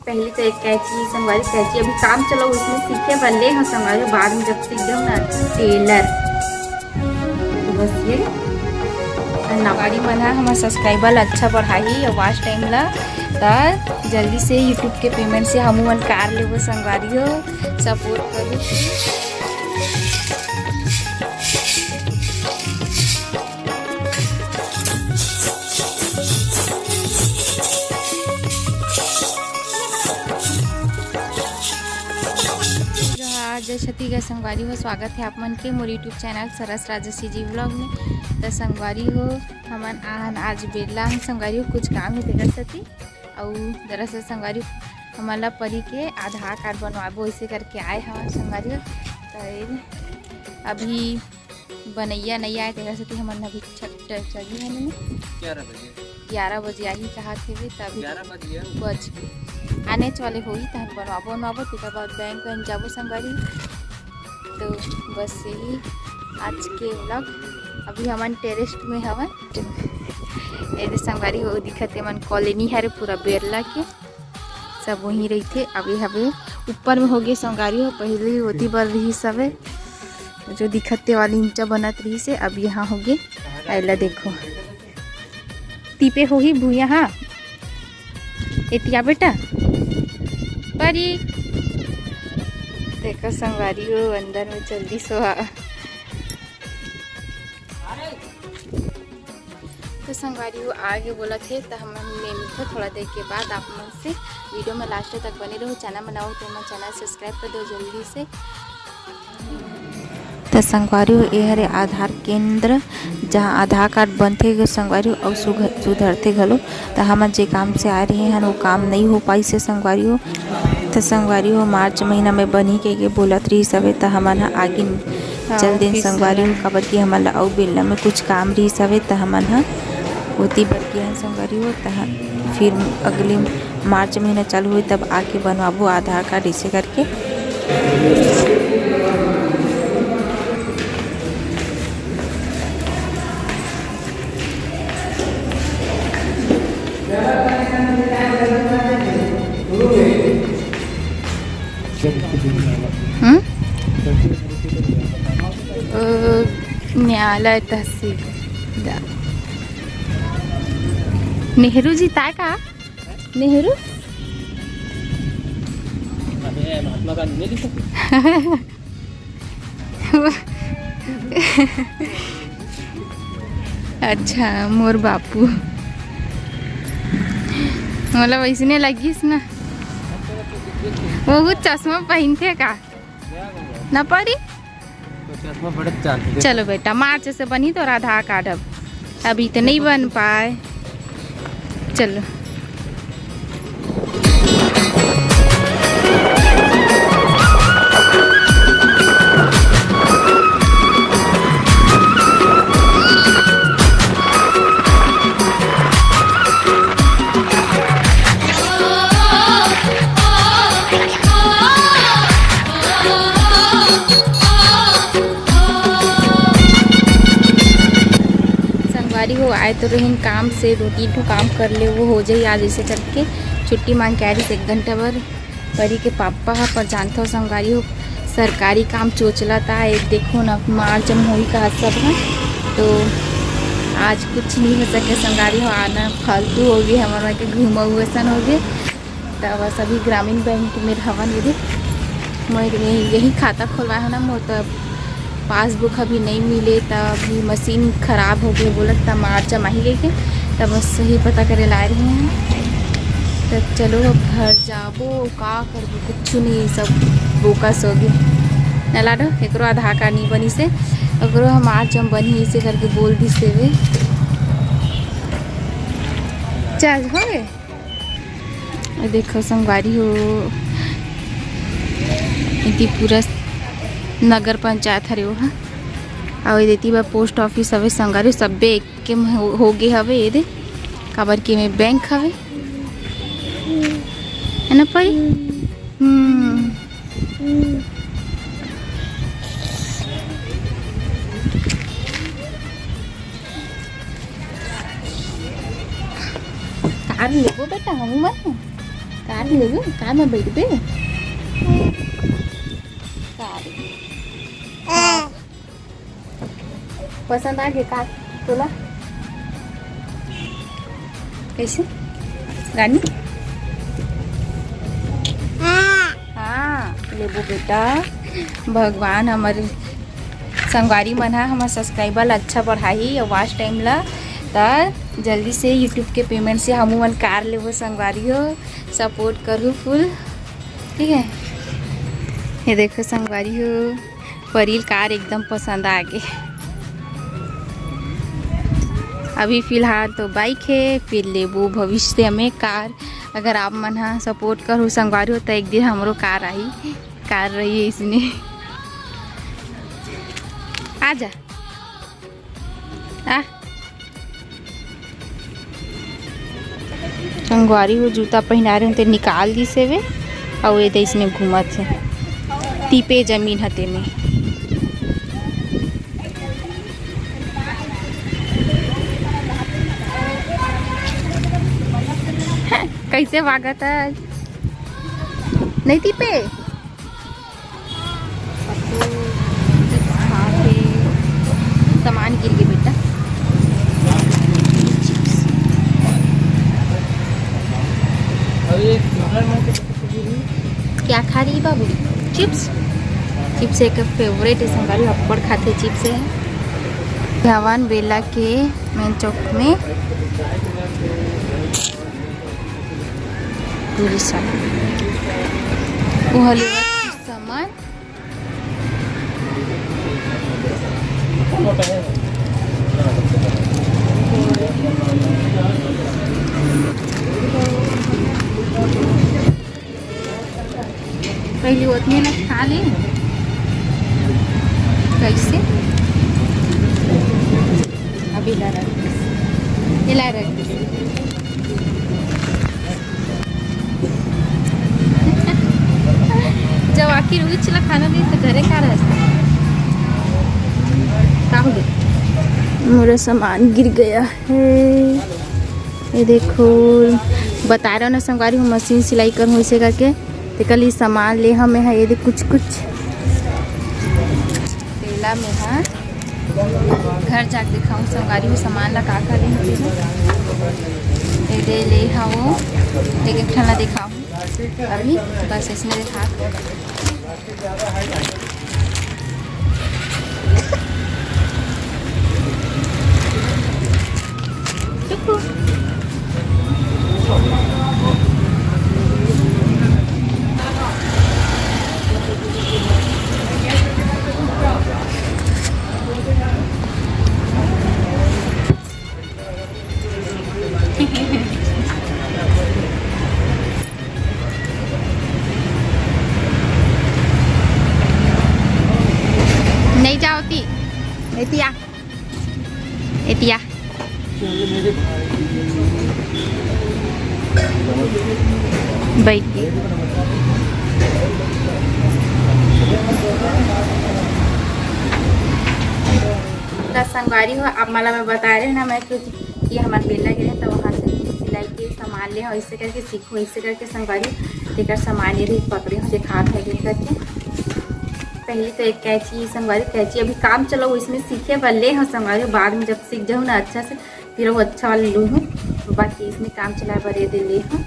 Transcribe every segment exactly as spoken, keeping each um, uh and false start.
पहले तो एक कैंची, संगवारी, कैंची अभी काम चलाओ, उसमें सीखे बर ले हव संगवारी, बाद में जब सीख जाओ ना, टेलर। तो बस ये संगवारी मन ह हमर subscriber अच्छा बढ़ाही और watch time ला, त जल्दी से YouTube के payment से हमू मन कार लेबो संगवारी हो, support करो। जोहार, जय छत्तीसगढ़ संगवारी हो, स्वागत है आप मन के मोर YouTube channel सरस राजसी जी vlog में। त संगवारी हो, हमन आहन आज बेरला हन संगवारी हो, कुछ काम हे तेकर सेती। अउ दरअसल संगवारी हो, हमन ला परी के आधार कार्ड बनवाबो, इसे करके आए हवन संगवारी हो। त ये अभी बनैया नइ आए, तेकर सेती हमन अभी छट चढ़ी हन एमे। ग्यारह बजे। ग्यारह बजे आही कहात हेवे, त अभी ग्यारह बज गया। बज गे। आनेच वाले होही, तहन बनवाबो, बनवाबो, तेकर बाद बैंक वैंक जाबो संगवारी। तो बस यही आज के vlog। अभी हमन terrace में हवन। ये दे संगवारी हो दिखत हे, मन colony हरे पूरा बेरला के। सब वहीं रहिथे। अब ये हवे ऊपर में होगे संगवारी हो, पहले ही ओती बर रहिस हवे, जो दिखत ते वाली नीचा बनत रहिस हे, अब यहाँ होगे। एला देखो, तीपे होही भुइया, हाँ, एतिया बेटा, परी। देखो संगवारी हो, अंदर में चल दिस हा। तो संगवारी हो, आगे बोलत हे, त हमन मिलथन थोड़ा देर के बाद आप मन से। Video में last तक बने रहो। Channel में नवा हो तो हमर channel subscribe कर दो जल्दी से। त संगवारी हो, ए हरे आधार केंद्र, जहाँ आधार कार्ड बनथे ग संगवारी हो, अउ सुघ-, सुधरथे घलो। त हमन जे काम से आए रहे हन, वो काम नइ हो पाइस हे संगवारी हो। त संगवारी हो, मार्च महीना में बनही कहिके बोलत रहिस हवे, त हमन ह आगे हाँ, चल देन office संगवारी हो, वाला। काबर कि हमन ला अउ बेरला में कुछ काम रहिस हवे, त हमन ह ओती बर गे हन संगवारी हो। त ह-, फिर अगले मार्च महीना चालू होही, तब आके बनवाबो आधार कार्ड, इसे करके। हम्म? अ, न्यायालय, तहसील। नेहरू जी ताय का? नेहरू? अबे, महात्मा गांधी नहीं लिखा? अच्छा, मोर बापू। मोला वैसने लगिस ना। वो चश्मा पहनथे का? ना परी? तो चश्मा बड़े चालते। चलो बेटा, मार्च से बनी तोर आधार कार्ड। अब अभी तो नहीं बन पाए। चलो। संगवारी हो, आए तो रहिन काम से, दो तीन ठो काम कर ले, वो हो जाई आज, ऐसे करके छुट्टी मांग के आए रहिस एक घंटा बर। परी के पापा ह, पर जानथव संगवारी हो, सरकारी काम चोचला ता। एक देखो ना, मार्च में होई का सब ह, तो आज कुछ नहीं हो सके संगवारी हो, आना फालतू हो गए, हमारे के घूमा हुआ सन हो गए। त बस अभी ग्रामीण बैंक में हवन, ये दे, मैं यही, यही खाता खोलवाए हो ना, मोर त पासबुक अभी नहीं मिले, त अभी मशीन खराब हो गए बोलत, त मार्च माही लेके, त बस सही पता करे लाए रहे हैं। त चलो अब घर जाबो, का करबो, कुछ नहीं, सब बोकस हो गए। न लाडो, एकरो आधार कार्ड नहीं बनी से, एकरो हम मार्च में बनी, इसे करके बोल दी से वे। चार्ज हो गए। ये देखो संगवारी हो, इति पूरा नगर पंचायत हरे वो हा। अउ ये देती बा पोस्ट ऑफिस हवे संगवारी हो, सब्बे एक के म हो, हो गे हवे ये दे, काबर के में बैंक हवे, है ना परी? हम्म। कार लेबो बेटा, हमू मन। कार में लेबे, कार में बैठबे। कार। पसंद आ गे कार तोला? कैसे? रानी? हाँ, लेबो बेटा। भगवान हमर संगवारी मन ह हमर subscriber ला अच्छा बढ़ाही अउ watch time ला, त जल्दी से YouTube के payment से हमू मन कार लेबो संगवारी हो। Support करू full, ठीक है। ये देखो संगवारी हो, परील कार एकदम पसंद आ गे। अभी फिलहाल तो bike है, फिर लेबो भविष्य में कार। अगर आप मन ह support करू संगवारी हो, तो एक दिन हमरो कार आही, कार रही है इसने। आ जा। आ। संगवारी हो, जूता पहिना रहे ते निकाल दिस हेवे, अउ ये देश में घूमत हे, तीपे जमीन ह तेमे। कैसे भागत है, नहीं तीपे? पप्पू chips खा के सामान गिर गे बेटा। Chips। क्या खा रही बाबू? Chips। Chips एक favourite है, संगवारी अब्बड़ खाथे chips है। हवन बेला के main चौक में। पूरी सामान। वो हलवा सामान। पहले उतने ला खा ले। कैसे? अभी ला रख दे। ये ला रख दे। जब आखिर उच ला खाना दे तो घरे का रहता? का हो गया? मोरा सामान गिर गया है। ये देखो, बता रहे हो ना संगवारी हो, मशीन सिलाई कर होइसे करके, ते कल ये सामान ले हमें है, ये देख कुछ कुछ। तेला में है, घर जाके दिखाऊँ संगवारी हो सामान ला का का ले हमें। ये दे ले हाँ वो, एक एक ठन ला दिखाऊँ अभी, बस इसमें दिखा। नहीं जाओती। एतिया। एतिया। बैठ के। त संगवारी हो, आप मला मैं बता रहे ना, मैं कि, कि हमर बेला गे रहे, त वहाँ से सिलाई के सामान ले, ऐसे करके सीखो, ऐसे करके संगवारी, तेकर सामान ये देख पकड़े हो, दिखात है देख करके। पहले तो एक कैंची संगवारी, कैंची अभी काम चलाओ, इसमें सीखे बर ले हो संगवारी, बाद में जब सीख जाऊँ ना अच्छा से, फिर वो अच्छा वाला लूँ हूँ। बाकी इसमें काम चलाए बर ये दे ले हूँ।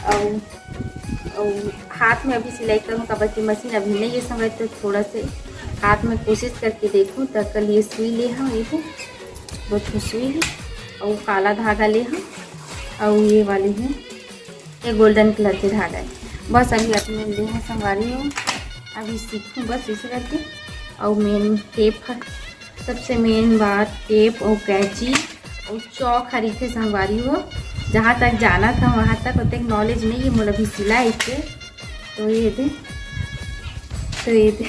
अउ, अउ हाथ में अभी सिलाई करूँ, काबर कि मशीन अभी नहीं है संगवारी, तो थोड़ा से हाथ में कोशिश करके देखूँ। त कल ये सुई ले हूँ, ये दो ठो सुई है, अउ काला धागा ले हूँ, अउ ये वाली है, ये golden colour के धागा है। बस अभी अपने ले हूँ संगवारी हो, अभी सीखूँ बस इसे करके। अउ main tape है, सबसे main बात tape अउ कैंची अउ चौक हर इथे संगवारी हो। जहाँ तक जाना था वहाँ तक ओतेक knowledge नहीं है मोला अभी सिलाई के। तो ये दे, तो ये दे।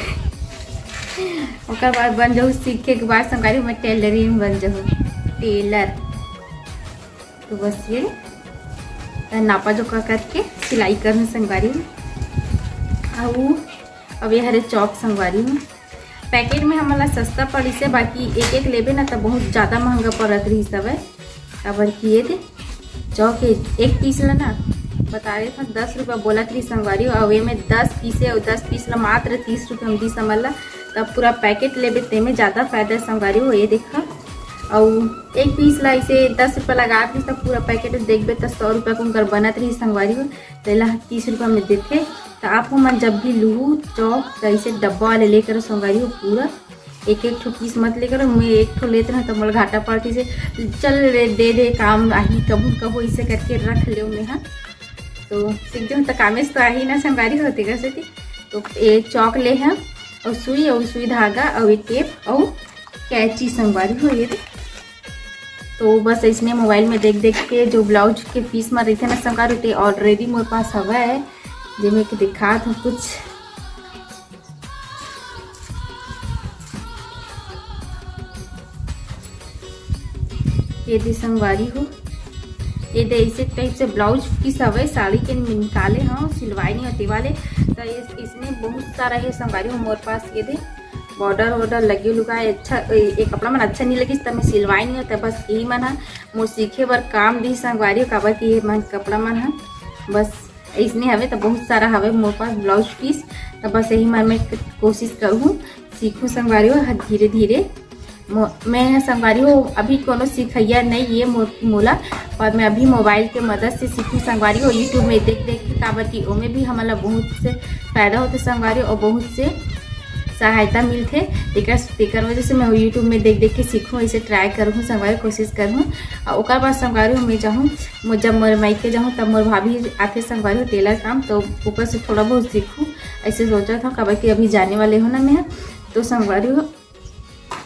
ओकर बाद बन जाऊँ, सीखे के बाद संगवारी हो मैं tailoring बन जाऊँ, tailor। तो बस ये नापा जोखा करके सिलाई करना संगवारी हो। अउ अब ये हरे चौक संगवारी हो। पैकेट में हमन ला सस्ता पड़िस हे, बाकी एक एक लेबे ना त बहुत ज़्यादा महंगा पड़त रहिस हवय। काबर कि ये दे चौक एक पीस ला ना, बता रहे था, दस रुपया बोलत रही संगवारी हो, अउ एमे दस पीस हे, अउ दस पीस ला मात्र तीस रुपया में दी समझ ला। तब पूरा पैकेट लेबे, तेमे ज़्यादा फायदा हे संगवारी हो। ये देखा, अउ एक पीस ला इसे दस रुपया लगा रही, तब पूरा पैकेट देखबे, तो सौ रुपया के उनकर बनत रही संगवारी हो, तेला तीस रुपया में देथे। तो आप मन जब भी लूहू चौक, तो इसे डब्बा वाले लेकर संगवारी हो, पूरा एक एक ठो पीस मत लेकर। मैं एक ठो लेत रहा तो मोला घाटा पड़ती से, चल रे, दे दे, काम आही कभू कभू, इसे करके रख ले मैं हा। तो सीख जाऊँ तो कामेस तो आही ना संगवारी हो, तेकर सेती। तो ये चौक ले हा, अउ सुई, अउ सुई धागा, अउ ये टेप, अउ कैंची संगवारी हो, ये दे। तो बस इसने मोबाइल में देख देख के जो ब्लाउज के पीस में रहते ना संगवारी, ते ऑलरेडी मोर पास हवा है, जे मैं के दिखात हूँ कुछ। ये दे संगवारी हो, ये दे इसे टाइप से ब्लाउज पीस हवे, साड़ी के निकाले हव, सिलवाई नहीं होती वाले। तो इस, इसने बहुत सारा है संगवारी हो मोर पास। ये दे बॉर्डर वॉर्डर लगे लुगा अच्छा, ये कपड़ा मन अच्छा नहीं लगिस, त मैं सिलवाई नहीं होता। बस यही मन हा मोर सीखे बर काम दी संगवारी हो, काबर कि ये मन कपड़ा मन हा बस इसने हवे, तो बहुत सारा हवे मोर पास ब्लाउज पीस। तो बस यही मन मैं कोशिश करूँ, सीखूँ संगवारी हो, धीरे धीरे। मो-, मैं संगवारी हो अभी कोनो सिखैया नहीं ये मो-, मोला, पर मैं अभी मोबाइल के मदद से सीखूँ संगवारी हो, YouTube में देख देख के, काबर कि ओमे भी हमन ला बहुत से फायदा होते संगवारी हो, और बहुत से सहायता मिलथे। तेकर, तेकर वजह से मैं YouTube में देख देख के सीखूँ, इसे ट्राई करूँ संगवारी, कोशिश करूँ। और ओकर बाद संगवारी हो मैं जाहूँ, मो-, जब मोर मायके जाहूँ, तब मोर भाभी आथे संगवारी हो टेलर काम, तो ओकर से थोड़ा बहुत सीखूँ, ऐसे सोचा था, काबर कि अभी जाने वाले हो ना मैं, तो संगवारी हो,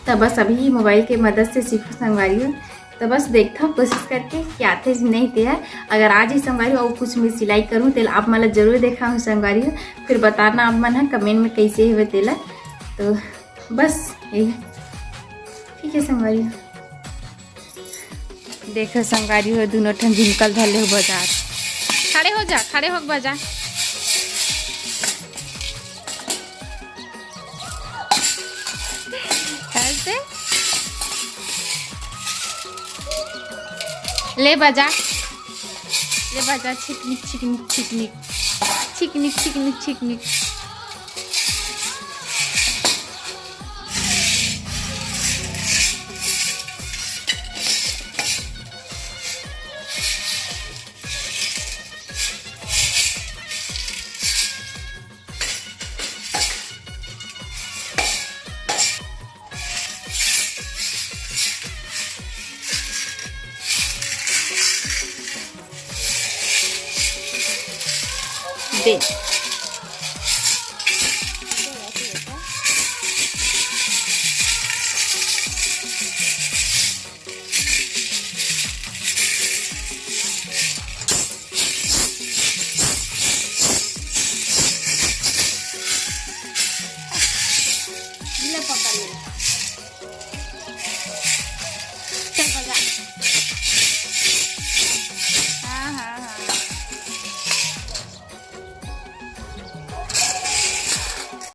तो बस अभी मोबाइल के मदद से सीखूँ संगवारी हो। तो बस देखता हूँ कोशिश करके कि आथे कि नहीं तेला। अगर आज ही संगवारी हो, अउ कुछ मैं सिलाई करूँ, तेला आप मन ला जरूर देखाहूँ संगवारी हो, फिर बताना आप मन हा कमेंट में कैसे हुए तेला। तो बस यही, ठीक है संगवारी हो। देखो संगवारी हो, दोनों ठन झिनकल धर ले हो बाजार। खड़े हो जा, खड़े हो बाजार। ऐसे ले बजा, ले बजा, छिकनिक छिकनिक छिकनिक, छिकनिक छिकनिक छिकनिक। दे।